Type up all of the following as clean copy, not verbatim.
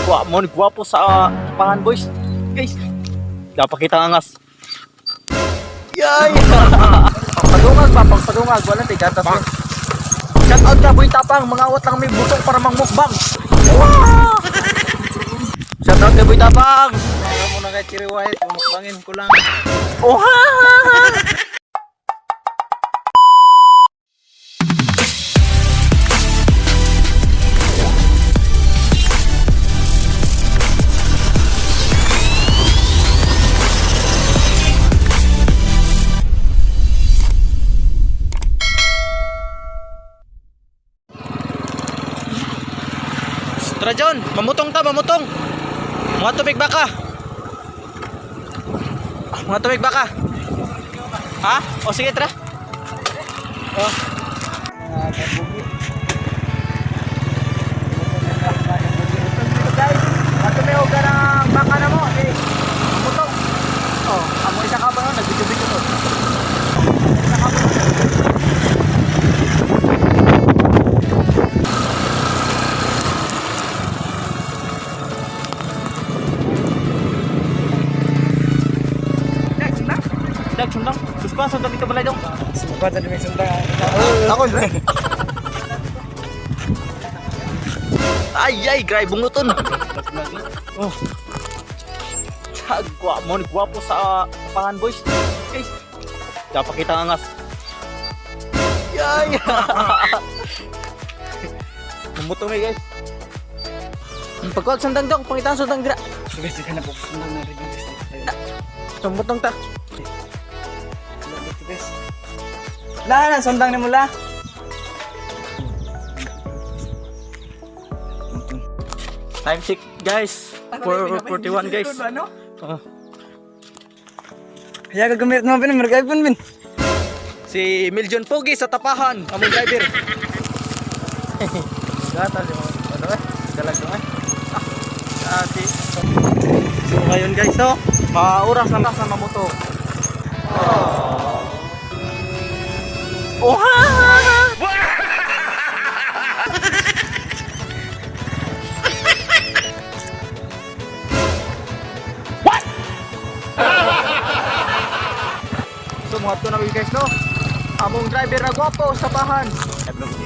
Wa mo ni gwapo sa tapangan, boys. Guys, dapat kita angas. Yay! Pagpadungag ba? Pagpadungag. Wala tay gatas mo. Shout out ka, Boy Tapang. Mangawat lang may busok para mangmukbang. Wow! Shout out kay Boy Tapang. Para mo na kay Cherry White, mukbangin ko lang. Oh, ha, ha, ha. Tara John, mamutong ta, mamutong. Mga tubig baka. Ah, mga tubig baka. Ha? O sige, tara. Oh. Guys, matumiog ka ng baka na mo. Eh, mamutong. Oh, amo isa ka ba no? Nagbidyo-bidyo to. Isa ka ba no? Dag, sundang. Dag, sundang. Suspa, sundang dito balay dong. Sumpah tadi may sundang. Ako, Ay, ay, grabe bunguton. Oh. Gwa mo ni gwapo sa tapangan, boys. Guys, dapat kita angas. Yay! Mamutong eh, guys. Pagkuwag sandang dong, pangitan sundang dira. Guys, di ka na po sundang na rin guys. Tumutong ta. Dito guys. La na sundang ni mula. Time check, guys. 4:41, guys. Oh. Kaya ka gamit mo bin, merga iPhone bin. Si Miljon Pogi sa tapahan, among driver. Gatal yung ano eh, dalag dong eh. Ah, ati. So ngayon guys, no, mga oras na sa mamuto. Oh. Oh, ha, ha, ha. So mga to na guys, no. Among driver na gwapo sa tapahan.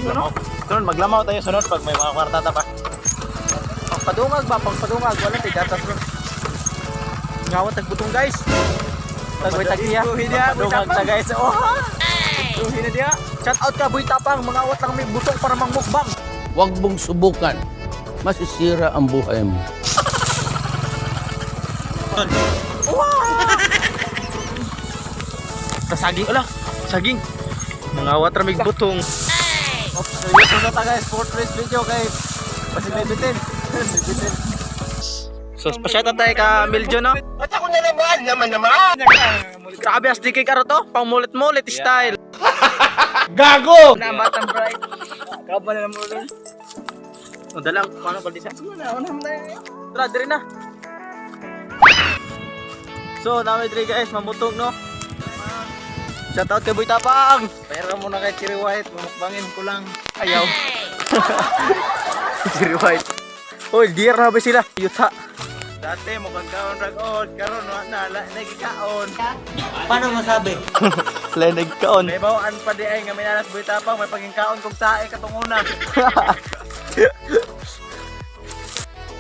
Ano? Sunod maglamaw tayo sunod pag may mga kwarta ta pa. Pagpadungag ba? Pagpadungag. Wala tay gatas ron. Ngawat tagbutong, guys. Tagway tagsiya. Pagpadungag ta guys. Oh. Tuhin na diya. Shout out ka, Boy Tapang. Mangawat lang may butong para mangmukbang. Huwag mong subukan. Masisira ang buhay mo. Sa saging ala. Saging. Mangawat ra may butong. Seryoso na ta guys, portrait video kay basig may bitin. May bitin. So, pa-shout out tayo ka Miljo, no? At ako na naman, naman naman! Grabe, as di kay karo to. Pangmulit-mulit style. Gago! Na batang bright. Kabal na mo dun. O, dalang. Paano ba siya? Una, una na. Tara, diri na. So, namin diri guys, mamutong, no? Shout out kay Boy Tapang. Pera mo na kay Cherry White, mukbangin ko lang. Ayaw. Jerry White. Oy, dear na ba sila? Yuta. Dati mukhang kaon rag old, karon wa na la nagikaon. Leneg kaon. May bawaan pa di ay nga may nanas buhay tapang, may pagingkaon kog tae katong una.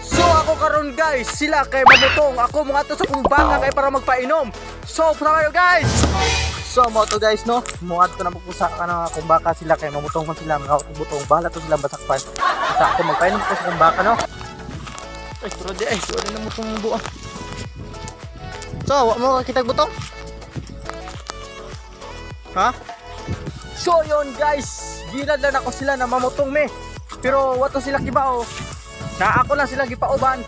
So ako karon guys, sila kay mamutong, ako mga to sa kong baka kay para magpainom. So kayo guys. So mo to guys no, muad ko na magpusa ka na kung baka sila kay mamutong man sila mga butong bala to sila basakpan. Sa ako magpainom ko sa kong baka no. Ay, turo di ay, turo na mo tong buo. So, wa mo kakitag butong? Ha? So yon guys, gilad lang ako sila na mamutong me. Pero wato sila kibao. Na ako lang sila gipauban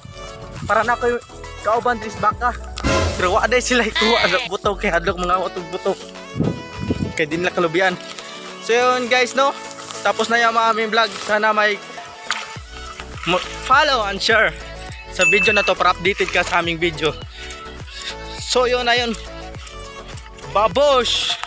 para na ako kauban dris baka. Pero wa day sila ikuha sa butong kay hadlok mga watong butong. Kay din nila kalubian. So yun guys no, tapos na yung mga aming vlog. Sana may follow and share sa video na to para updated ka sa aming video. So yun na yun. Babosh!